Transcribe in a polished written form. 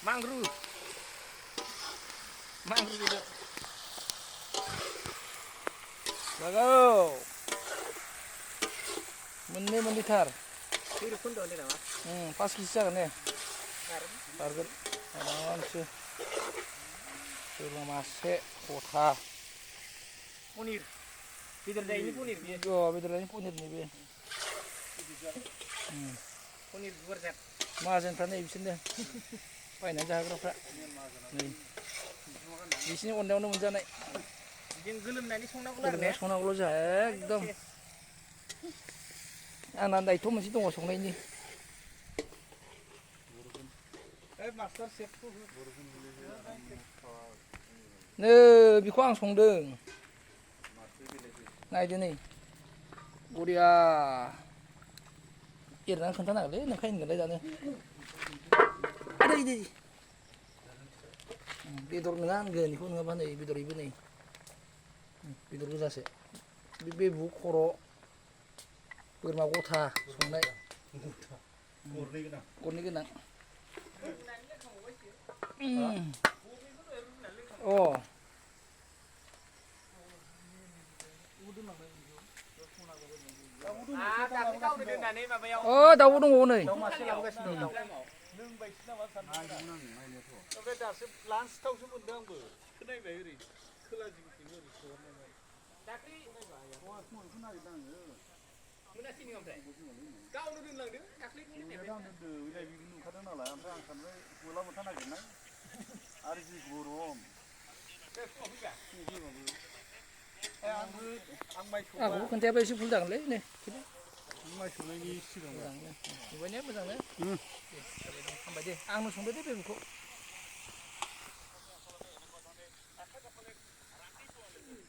Mangru gitu. Lagao. Menditar. Kiri pun dong nama. Pas kisah kan ya. Target. Ada sih. Suruh masuk kota. Punir. Bidar ini punir dia. Oh, bidar ini punir nih be. Punir berset. Mazen tane ibisin deh. Paine jahagrafra. Nih. Di sini ondang-ondang menjana. Yang gelumnani संनांगौ आरो ने संनांगौल' जा एकदम आंना दायथ' मोनसे दङ संनायनि नै बेखौ आं संदों नायदो नै बरिया एरनानै खोन्थानो हागोनलै नोंखाय होनगोनलाय दानो आदै दे बेदर नङा होनगोन बेखौ नङाबा नै बेदर इबो नै बेदर गोजासो बे बुग खर' बोरमा गथा संनाय गरनै गोनां दाउबो दंबावो नै दासो लान्सआवसो मोनदों आंबो खोनायबाय ओरै खोला जिंथिं ओरै सहरनाय दाख्लै मोनासैनि ओमफ्राय गावनो दोनलांदों दाख्लै नुखादों नालाय ओमफ्राय आं सानबाय गला मोनथा नागिरनाय आरो जि गरम आंखौबो खोन्थायाबा एसे भुल जागोनलै नै माइ सौनायनि सिगां मोजांनो नुबायने मोजांनो हामबाय दे आंनो संदो दे बेखौ